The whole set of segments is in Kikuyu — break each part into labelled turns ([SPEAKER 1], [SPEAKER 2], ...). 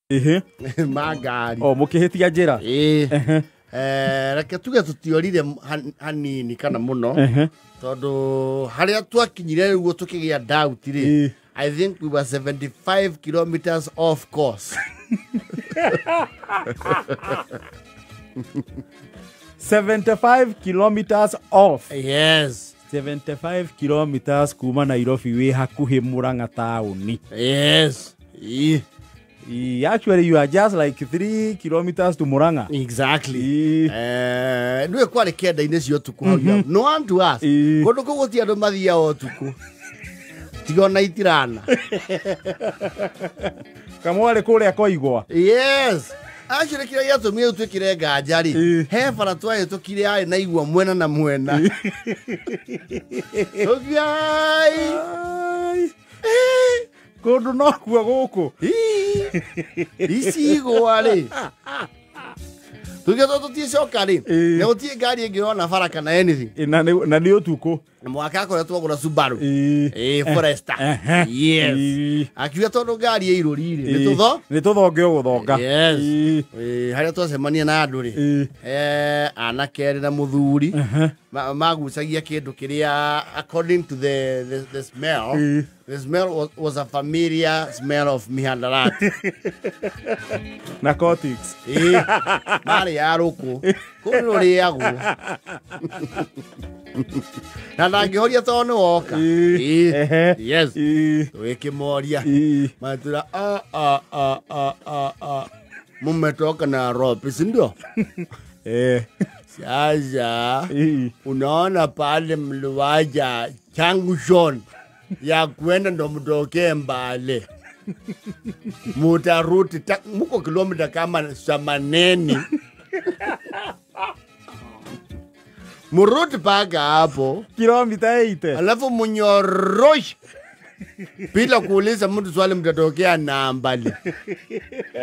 [SPEAKER 1] Ehe.
[SPEAKER 2] Ma ngari.
[SPEAKER 1] O mũkĩhĩtia njĩra.
[SPEAKER 2] Ĩĩ.
[SPEAKER 1] Ehe.
[SPEAKER 2] Reke tuge tũtiorire hanini kana mũno,
[SPEAKER 1] Ehe.
[SPEAKER 2] tondũ harĩa twakinyire rĩu tũkĩgĩa doubt rĩ,
[SPEAKER 1] Ĩĩ.
[SPEAKER 2] I think we were 75 kilometers off course.
[SPEAKER 1] 75 kilometers off.
[SPEAKER 2] Yes.
[SPEAKER 1] 75 kilometers kuma Nairobi wĩ hakuhĩ Murang'a taũni.
[SPEAKER 2] Yes. Ĩĩ.
[SPEAKER 1] Ĩĩ, actually you are just like 3 kilometers to Murang'a.
[SPEAKER 2] Exactly.
[SPEAKER 1] Ĩĩ.
[SPEAKER 2] Nĩwe kwarĩ kenda-inĩ cia ũtukũ hau. No one to ask.
[SPEAKER 1] Ĩĩ.
[SPEAKER 2] Kũndũ kũu gũtirĩ andũ mathiaga ũtukũ, tiga ona itirana.
[SPEAKER 1] Kamwarĩ kũrĩa koigwa.
[SPEAKER 2] Yes, actually kĩrĩa gĩatũmire twĩkĩre nganja rĩ,
[SPEAKER 1] Ĩĩ.
[SPEAKER 2] he bara twahĩtũkire yarĩ na igua mwena na mwena. Tũkiai.
[SPEAKER 1] Ai. Kũndũ nokuo gũkũ.
[SPEAKER 2] Ici igwa rĩ, tuge to tũticoka rĩ,
[SPEAKER 1] Ĩĩ.
[SPEAKER 2] na gũtirĩ ngari ĩngĩ yona bara kana anything.
[SPEAKER 1] Ĩ, na nĩ ũtukũ.
[SPEAKER 2] Na mwaka akoretwo agũra Subaru.
[SPEAKER 1] Ĩĩ.
[SPEAKER 2] Ĩĩ, Forester.
[SPEAKER 1] Ehe.
[SPEAKER 2] Yes.
[SPEAKER 1] Ĩĩ.
[SPEAKER 2] Akiuga tondũ ngari ĩirũri rĩ, nĩ
[SPEAKER 1] Ĩĩ.
[SPEAKER 2] tũtho
[SPEAKER 1] nĩ tũthonge ũgũthonga.
[SPEAKER 2] Yes.
[SPEAKER 1] Ĩĩ.
[SPEAKER 2] Ĩĩ, harĩa twacemania na andũ rĩ,
[SPEAKER 1] Ĩĩ.
[SPEAKER 2] anake erĩ na mũthuri magucagia kĩndũ kĩrĩa according to the smell,
[SPEAKER 1] Ĩĩ.
[SPEAKER 2] the smell was a familiar smell of mihadarati.
[SPEAKER 1] Narcotics.
[SPEAKER 2] Ĩĩ, marĩ ya rũkũ kũu nĩ rũrĩagwo na ndangĩhoria tondũ nĩ woka.
[SPEAKER 1] Ĩĩ.
[SPEAKER 2] Ĩĩ.
[SPEAKER 1] Ehe.
[SPEAKER 2] Yes.
[SPEAKER 1] Ĩĩ.
[SPEAKER 2] Tũgĩkĩmoria,
[SPEAKER 1] Ĩĩ.
[SPEAKER 2] matwĩra, "Ah, ah, ah, ah, ah, ah. Mumetoka Nairobi, si ndio?"
[SPEAKER 1] Eh.
[SPEAKER 2] Sasa
[SPEAKER 1] Ĩĩ.
[SPEAKER 2] unaona pale mliwaja junction ya kwenda ndo mtokee Mbale, mutaruti muko kilomita kama 80, muruti paka hapo,
[SPEAKER 1] Kilomita 80.
[SPEAKER 2] Alafu munyoroshe bila kuuliza mtu swali, mtatokea Nambale,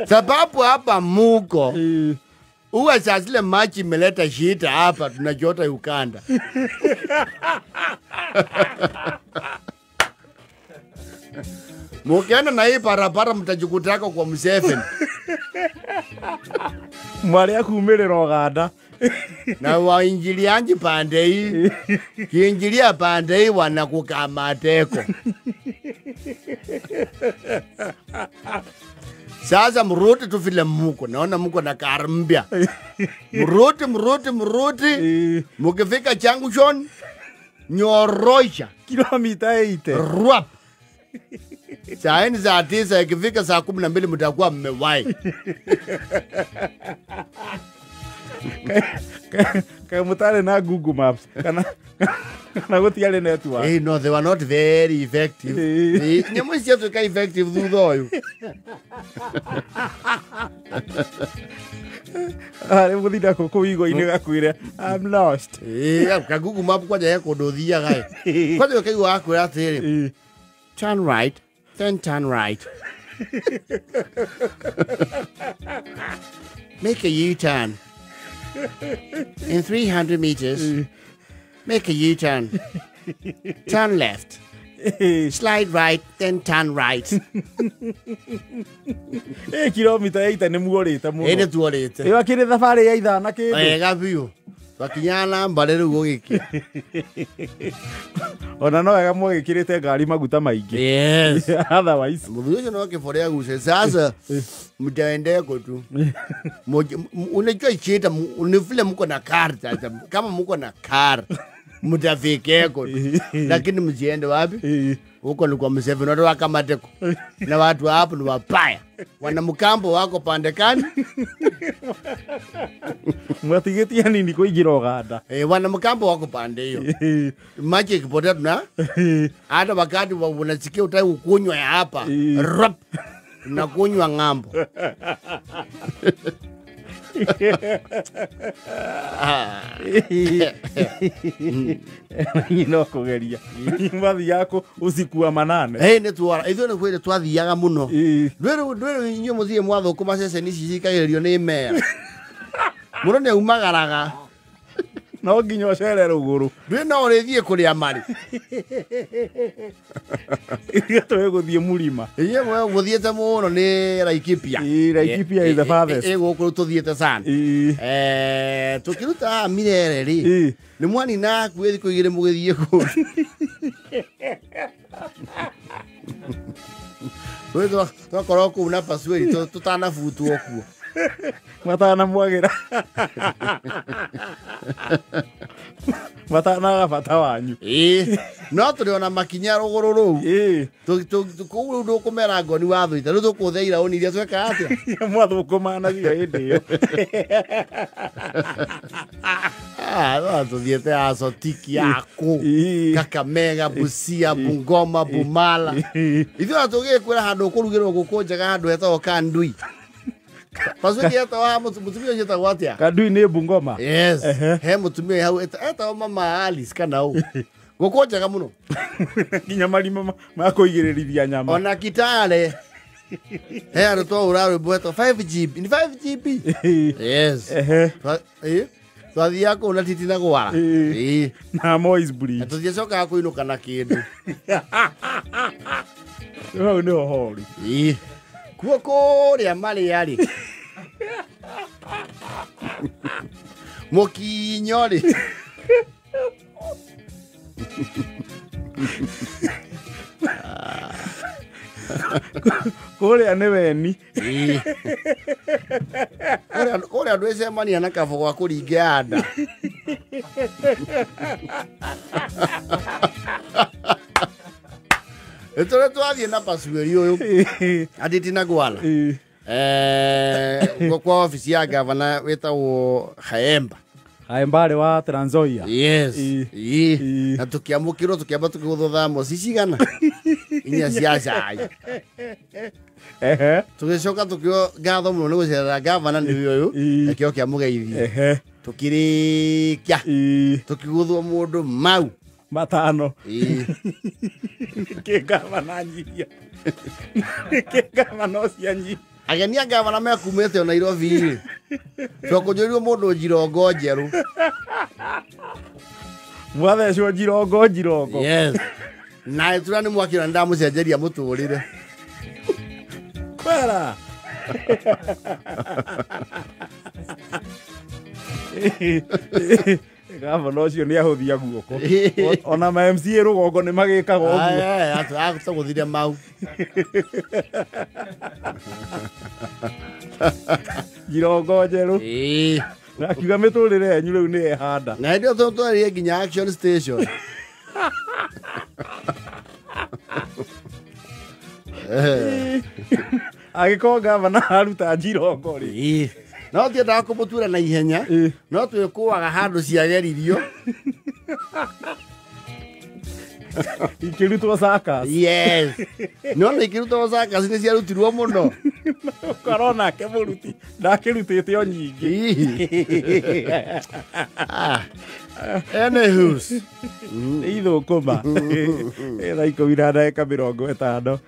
[SPEAKER 2] sababu hapa muko
[SPEAKER 1] Ĩĩ.
[SPEAKER 2] huwa saa zile maji imeleta shida hapa, tunachota Uganda. Mukienda na hii barabara mtajikutaka kwa Museveni.
[SPEAKER 1] Mwarĩ akumĩrĩra Ũganda.
[SPEAKER 2] Na waingilianji pande hii, kiingilia pande hii wanakukamateko. Sasa mruti tu vile muko, naona muko na kar mpya, mruti, mruti, mruti.
[SPEAKER 1] Ĩĩ.
[SPEAKER 2] Mukifika junction nyorosha.
[SPEAKER 1] Kilomita 80.
[SPEAKER 2] Rwap. Saa ni saa 9, ikifika saa 12 mtakuwa mmewahi.
[SPEAKER 1] Kaĩ mũtarĩ na Google Maps kana gũtiarĩ network?
[SPEAKER 2] Hey, no, they were not very effective.
[SPEAKER 1] Eh.
[SPEAKER 2] Nyamũ ici ciatuĩka effective thutha ũyũ.
[SPEAKER 1] Arĩ mũthinda kũu igwa-inĩ gakwĩre, "I'm lost."
[SPEAKER 2] Eh, ka Google Map kwanja he kũndũ ũthiaga ĩ. Kwanja ũkaigua gakwĩra atĩrĩrĩ,
[SPEAKER 1] Ĩĩ.
[SPEAKER 2] "Turn right, then turn right. Make a U-turn. In 300 meters, make a U-turn. Turn left.
[SPEAKER 1] Ĩĩ.
[SPEAKER 2] Slide right, then turn right."
[SPEAKER 1] Ĩ, kilomita 80 nĩ muorĩte
[SPEAKER 2] Ĩ,
[SPEAKER 1] mũno.
[SPEAKER 2] nĩ tuorĩte.
[SPEAKER 1] Ĩyo akĩrĩ thabarĩ ya ithaa na kĩndũ.
[SPEAKER 2] Wega biũ. Twakinyaga na mbarĩ rĩu gũgĩkĩa.
[SPEAKER 1] Ona no wega mwagĩkĩrĩte ngari maguta maingĩ.
[SPEAKER 2] Yes.
[SPEAKER 1] Otherwise.
[SPEAKER 2] Mũthuri ũcio no kĩbore aguce. Sasa mtaendeko tu. Unajua shida ni vile mko na car sasa. Kama mko na car mtafikeko tu. Lakini msiende wapi?
[SPEAKER 1] Ĩĩ.
[SPEAKER 2] Huko ni kwa Museveni, watu wakamateko. Na watu hapo ni wabaya. Wana mkambo wako pande kani?
[SPEAKER 1] Mwatigĩtie hanini kũingĩra Ũganda.
[SPEAKER 2] Eh, wana mkambo wako pande hiyo.
[SPEAKER 1] Ĩĩ.
[SPEAKER 2] Maji ikipotea tuna
[SPEAKER 1] Ĩĩ.
[SPEAKER 2] hata wakati unasikia utaki kukunywa ya hapa,
[SPEAKER 1] Eh.
[SPEAKER 2] rap, tunakunywa ng'ambo. Ah.
[SPEAKER 1] No kũgeria mathiaga kũ usiku wa manane.
[SPEAKER 2] Hey, nĩ tuora ithuĩ nĩ kwĩrĩ twathiaga mũno.
[SPEAKER 1] Ĩĩ.
[SPEAKER 2] Ndwĩrĩ inyuĩ mũthiĩ mwathũkũma ceceni ici cikagĩrĩrio nĩ meya, mũndũ nĩ aumagaraga.
[SPEAKER 1] No nginya ũcere rũgũrũ.
[SPEAKER 2] Ndwĩ no ũrĩthiĩ kũrĩa marĩ.
[SPEAKER 1] Ithuĩ tũgũthiĩ mũrima.
[SPEAKER 2] Inyuĩ mũthiĩte mũno nĩ Laikipia.
[SPEAKER 1] Ĩĩ, Laikipia is the farthest.
[SPEAKER 2] Ĩ gũkũ tũthiĩte sana.
[SPEAKER 1] Ĩĩ.
[SPEAKER 2] Tũkĩruta haha Mirere rĩ,
[SPEAKER 1] Ĩĩ.
[SPEAKER 2] nĩ mwanina hakuhĩ thikũ igĩrĩ mũgĩthiĩ kũndũ. Rĩu twakorwo kũu na Pasueli tũtanabutwo kuo.
[SPEAKER 1] Matanamwagĩra. Matanaga bata wanyu.
[SPEAKER 2] Ĩĩ. No tũrĩ ona makinya rũgũrũ rũu.
[SPEAKER 1] Ĩĩ.
[SPEAKER 2] Kũu rĩu ndũkũmera ngoni wathũita, rĩu tũkũthe iraũni iria twekaga atĩa?
[SPEAKER 1] Mwathũkũmanagia hĩndĩ ĩyo.
[SPEAKER 2] Ah, tũthiĩte Asotiki yaku.
[SPEAKER 1] Ĩĩ.
[SPEAKER 2] Kakamega, Busia, Bungoma, Bumala. Ithuĩ ona tũgĩkwĩra handũ ũkũrugĩrwo ngũkũ njega handũ hetagwo Kandui. Pasueli etagwo haha, mũtumia ũcio etagwo atĩa?
[SPEAKER 1] Kandui nĩ Bungoma.
[SPEAKER 2] Yes.
[SPEAKER 1] Ehe.
[SPEAKER 2] He mũtumia hau etagwo Mama Alice kana ũ. Ngũkũ njega mũno.
[SPEAKER 1] Nginya marima ma kũigĩrĩrithia nyama.
[SPEAKER 2] Ona Kitale. He handũ twahũra rwĩmbo hetagwo 5GB. Ni 5GB? Yes.
[SPEAKER 1] Ehe.
[SPEAKER 2] Ĩĩ. Twathiaga kũu na titi na gwara.
[SPEAKER 1] Ĩĩ.
[SPEAKER 2] Ĩĩ.
[SPEAKER 1] Na Moi's
[SPEAKER 2] Na
[SPEAKER 1] Bridge.
[SPEAKER 2] tũtiacokaga kũinũka na kĩndũ.
[SPEAKER 1] Hau nĩho horu.
[SPEAKER 2] Ĩĩ. Kuo kũrĩa marĩa rĩ. Mũkinyo rĩ.
[SPEAKER 1] Kũrĩa nĩ weni.
[SPEAKER 2] Ĩĩ. Kũrĩa andũ ĩcemania na kabo gwa kũringia nda. Nĩ tũrĩ twathiĩ na Pasueli ũyũ. Anditi na Gwala.
[SPEAKER 1] Ĩĩ.
[SPEAKER 2] Kwa ofici ya gavana wĩtagwo Khaemba.
[SPEAKER 1] Khaemba arĩ wa Trans Nzoia.
[SPEAKER 2] Yes.
[SPEAKER 1] Ĩĩ.
[SPEAKER 2] Ĩĩ.
[SPEAKER 1] Ĩĩ.
[SPEAKER 2] Na tũkĩamũkĩrwo tũkĩamba tũkĩgũthwo thamoci cigana inya cia cai.
[SPEAKER 1] Ehe.
[SPEAKER 2] Tũgĩcoka tũkĩo ngatho mũno nĩ gũcerera gavana nĩ ũyũ.
[SPEAKER 1] Ĩĩ.
[SPEAKER 2] Nakĩo kĩamũgeithia.
[SPEAKER 1] Ehe.
[SPEAKER 2] Tũkĩrĩkia.
[SPEAKER 1] Ĩĩ.
[SPEAKER 2] Tũkĩgũthwo mũndũ mau.
[SPEAKER 1] Matano.
[SPEAKER 2] Ĩĩ.
[SPEAKER 1] Nĩkĩ gavana nyihia? Nĩkĩ gavana ũcio anyihia?
[SPEAKER 2] Ageni a gavana mekumĩte o Nairobi rĩ. Twakũnjũrirwo mũndũ njirongo njerũ.
[SPEAKER 1] Mwathecwo njirongo njirongo.
[SPEAKER 2] Yes. Na ĩtura nĩ mwaki na ndamũcenjeria mũtũrĩre.
[SPEAKER 1] Kwera. Gavana ũcio nĩ ahũthia guoko. Ona ma MCA rũgongo nĩ magĩkaga ũguo.
[SPEAKER 2] Tũgũthire mau.
[SPEAKER 1] Njirongo njerũ.
[SPEAKER 2] Ĩĩ.
[SPEAKER 1] Na akiuga mĩtũrĩre yanyu rĩu nĩ ĩhanda.
[SPEAKER 2] Na hĩndĩ ĩyo twarire nginya Action Station.
[SPEAKER 1] Angĩkorwo gavana aruta njirongo rĩ.
[SPEAKER 2] Ĩĩ. No tiendaga kũmũtura na ihenya.
[SPEAKER 1] Ĩĩ.
[SPEAKER 2] No twĩkũaga handũ ciageririo.
[SPEAKER 1] Ikĩrutwo circus.
[SPEAKER 2] Yes. No nĩ ikĩrutwo circus nĩ ciarutirwo mũno.
[SPEAKER 1] Ũkorwo nake mũruti ndakĩrutĩte o nyingĩ.
[SPEAKER 2] Ĩĩ. Anywho's.
[SPEAKER 1] Nĩ ithũkũma. Thaa 10:50.